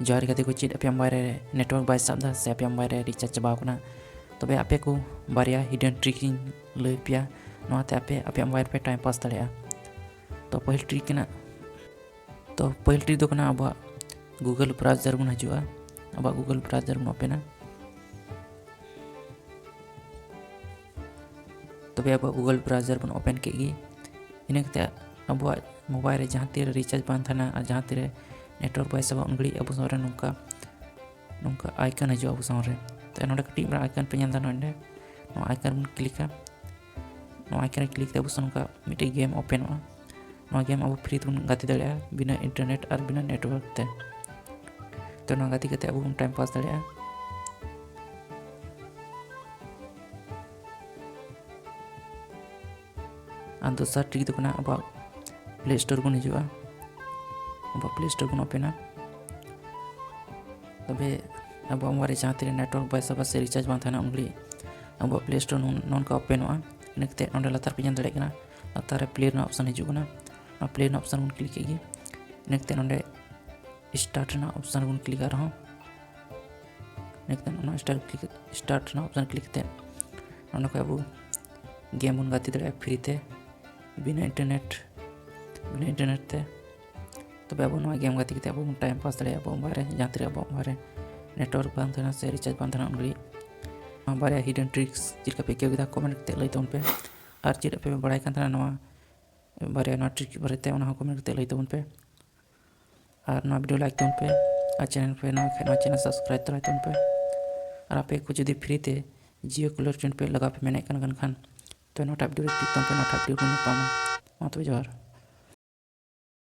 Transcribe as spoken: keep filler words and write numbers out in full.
ᱡᱚᱦᱟᱨ ᱜᱟᱛᱮ ᱠᱚ, ᱪᱮᱫ ᱟᱯᱮᱭᱟᱜ ᱢᱳᱵᱟᱭᱤᱞ ᱨᱮ network ᱵᱟᱭ ᱥᱟᱵ ᱮᱫᱟ ᱥᱮ ᱟᱯᱮᱭᱟᱜ ᱢᱳᱵᱟᱭᱤᱞ ᱨᱮ recharge ᱪᱟᱵᱟᱣ ᱠᱟᱱᱟ? ᱛᱚᱵᱮ ᱟᱯᱮ ᱠᱚ ᱵᱟᱨᱭᱟ hidden trick ᱤᱧ ᱞᱟᱹᱭ ᱯᱮᱭᱟ, ᱱᱚᱣᱟᱛᱮ ᱟᱯᱮ ᱟᱯᱮᱭᱟᱜ ᱢᱳᱵᱟᱭᱤᱞ ᱯᱮ time pass ᱫᱟᱲᱮᱭᱟᱜᱼᱟ᱾ ᱛᱚ ᱯᱟᱹᱦᱤᱞ trick ᱠᱟᱱᱟ, ᱛᱚ ᱯᱟᱹᱦᱤᱞ trick ᱫᱚ ᱠᱟᱱᱟ ᱟᱵᱚᱣᱟᱜ Google browser ᱵᱚᱱ ᱦᱤᱡᱩᱜᱼᱟ, ᱟᱵᱚᱣᱟᱜ Google browser ᱵᱚᱱ openᱟ᱾ ᱛᱚᱵᱮ ᱟᱵᱚᱣᱟᱜ Google browser ᱵᱚᱱ open ᱠᱮᱫ ᱜᱮ, ᱤᱱᱟᱹ ᱠᱟᱛᱮ ᱟᱵᱚᱣᱟᱜ ᱢᱳᱵᱟᱭᱤᱞ ᱨᱮ ᱡᱟᱦᱟᱸ ᱛᱤᱨᱮ recharge ᱵᱟᱝ ᱛᱟᱦᱮᱱᱟ ᱟᱨ ᱡᱟᱦᱟᱸ ᱛᱤᱨᱮ network ᱵᱟᱭ ᱥᱟᱵᱟ, ᱩᱱ ᱜᱷᱟᱹᱲᱤᱡ ᱟᱵᱚ ᱥᱟᱢᱟᱝ ᱨᱮ ᱱᱚᱝᱠᱟ, ᱱᱚᱝᱠᱟ icon ᱦᱤᱡᱩᱜᱼᱟ ᱟᱵᱚ ᱥᱟᱢᱟᱝ ᱨᱮ᱾ ᱛᱚ ᱱᱚᱰᱮ ᱠᱟᱹᱴᱤᱡ ᱢᱟᱨᱟᱝ icon ᱯᱮ ᱧᱮᱞ ᱮᱫᱟ, ᱱᱚᱰᱮ ᱱᱚᱣᱟ icon ᱵᱚᱱ ᱠᱞᱤᱠᱟ᱾ ᱱᱚᱣᱟ icon ᱨᱮ click ᱠᱟᱛᱮ ᱟᱵᱚ ᱥᱟᱢᱟᱝ ᱱᱚᱝᱠᱟ ᱢᱤᱫᱴᱮᱡ game openᱚᱜᱼᱟ᱾ ᱱᱚᱣᱟ game ᱟᱵᱚ free ᱛᱮᱵᱚᱱ ᱜᱟᱛᱮ ᱫᱟᱲᱮᱭᱟᱜᱼᱟ ᱵᱤᱱᱟᱹ internet ᱟᱨ ᱵᱤᱱᱟᱹ network ᱛᱮ᱾ ᱛᱚ ᱱᱚᱣᱟ ᱜᱟᱛᱮ ᱠᱟᱛᱮ ᱟᱵᱚ ᱵᱚᱱ time pass ᱫᱟᱲᱮᱭᱟᱜᱼᱟ᱾ ᱟᱨ ᱫᱚᱥᱟᱨ trick ᱫᱚ ᱠᱟᱱᱟ ᱟᱵᱚᱣᱟᱜ Play Store ᱵᱚᱱ ᱦᱤᱡᱩᱜᱼᱟ, ᱟᱵᱚᱣᱟᱜ Play Store ᱵᱚᱱ openᱟ᱾ ᱛᱚᱵᱮ ᱟᱵᱚᱣᱟᱜ ᱢᱳᱵᱟᱭᱤᱞ ᱨᱮ ᱡᱟᱦᱟᱸ ᱛᱤᱨᱮ network ᱵᱟᱭ ᱥᱟᱵᱟ ᱥᱮ recharge ᱵᱟᱝ ᱛᱟᱦᱮᱱᱟ, ᱩᱱ ᱜᱷᱟᱹᱲᱤᱡ ᱟᱵᱚᱣᱟᱜ Play Store ᱱᱚᱝ-, ᱱᱚᱝᱠᱟ openᱚᱜᱼᱟ᱾ ᱤᱱᱟᱹ ᱠᱟᱛᱮ ᱱᱚᱸᱰᱮ ᱞᱟᱛᱟᱨ ᱯᱮ ᱧᱮᱞ ᱫᱟᱲᱮᱭᱟᱜ ᱠᱟᱱᱟ, ᱞᱟᱛᱟᱨ ᱨᱮ play ᱨᱮᱱᱟᱜ option ᱦᱤᱡᱩᱜ ᱠᱟᱱᱟ᱾ ᱚᱱᱟ play ᱨᱮᱱᱟᱜ option ᱵᱚᱱ click ᱠᱮᱫ ᱜᱮ᱾ ᱤᱱᱟᱹ ᱠᱟᱛᱮ ᱱᱚᱸᱰᱮ start ᱨᱮᱱᱟᱜ option ᱵᱚᱱ click ᱟ ᱟᱨᱦᱚᱸ᱾ ᱤᱱᱟᱹ ᱠᱟᱛᱮ ᱚᱱᱟ start click, start ᱨᱮᱱᱟᱜ option click ᱠᱟᱛᱮ ᱱᱚᱸᱰᱮ ᱠᱷᱚᱱ ᱟᱵᱚ game ᱵᱚᱱ ᱜᱟᱛᱮ ᱫᱟᱲᱮᱭᱟᱜᱼᱟ free ᱛᱮ, ᱵᱤᱱᱟᱹ internet, ᱵᱤᱱᱟᱹ internet ᱛᱮ᱾ ᱛᱚᱵᱮ ᱟᱵᱚ ᱱᱚᱣᱟ game ᱜᱟᱛᱮ ᱠᱟᱛᱮ ᱟᱵᱚ ᱵᱚᱱ time pass ᱫᱟᱲᱮᱭᱟᱜᱼᱟ ᱟᱵᱚ ᱢᱳᱵᱟᱭᱤᱞ ᱨᱮ, ᱡᱟᱦᱟᱸ ᱛᱤᱨᱮ ᱟᱵᱚᱣᱟᱜ ᱢᱳᱵᱟᱭᱤᱞ ᱨᱮ network ᱵᱟᱝ ᱛᱟᱦᱮᱱᱟ ᱥᱮ recharge ᱵᱟᱝ ᱛᱟᱦᱮᱱᱟ ᱩᱱ ᱜᱷᱟᱹᱲᱤᱡ᱾ ᱱᱚᱣᱟ ᱵᱟᱨᱭᱟ hidden tricks ᱪᱮᱫ ᱞᱮᱠᱟ ᱯᱮ ᱟᱹᱭᱠᱟᱹᱣ ᱠᱮᱫᱟ, comment ᱠᱟᱛᱮ ᱞᱟᱹᱭ ᱛᱟᱵᱚᱱ ᱯᱮ᱾ ᱟᱨ ᱪᱮᱫ ᱟᱯᱮ ᱯᱮ ᱵᱟᱲᱟᱭ ᱠᱟᱱ ᱛᱟᱦᱮᱱᱟ ᱱᱚᱣᱟ ᱵᱟᱨᱭᱟ, ᱱᱚᱣᱟ trick ᱵᱟᱨᱮᱛᱮ, ᱚᱱᱟ ᱦᱚᱸ comment ᱠᱟᱛᱮ ᱞᱟᱹᱭ ᱛᱟᱵᱚᱱ ᱯᱮ᱾ ᱟᱨ ᱱᱚᱣᱟ video like ᱛᱟᱵᱚᱱ ᱯᱮ, ᱟᱨ channel ᱯᱮ ᱱᱟᱣᱟ ᱠᱷᱟᱱ ᱱᱚᱣᱟ channel subscribe ᱛᱚᱨᱟᱭ ᱛᱟᱵᱚᱱ ᱯᱮ᱾ ᱟᱨ ᱟᱯᱮ ᱠᱚ ᱡᱩᱫᱤ free ᱛᱮ Jio caller tune ᱯᱮ ᱞᱟᱜᱟᱣ ᱯᱮ ᱢᱮᱱᱮᱫ ᱠᱟᱱ, ᱠᱟᱱ ᱠᱷᱟᱱ, ᱛᱚ ᱱᱚᱣᱟᱴᱟᱜ video ᱨᱮ click ᱛᱟᱵᱚᱱ ᱯᱮ, ᱱᱚᱣᱟᱴᱟᱜ video ᱨᱮᱵᱚᱱ ᱧᱟᱯᱟᱢᱟ᱾ ᱢᱟ ᱛᱚᱵᱮ ᱡᱚᱦᱟᱨ᱾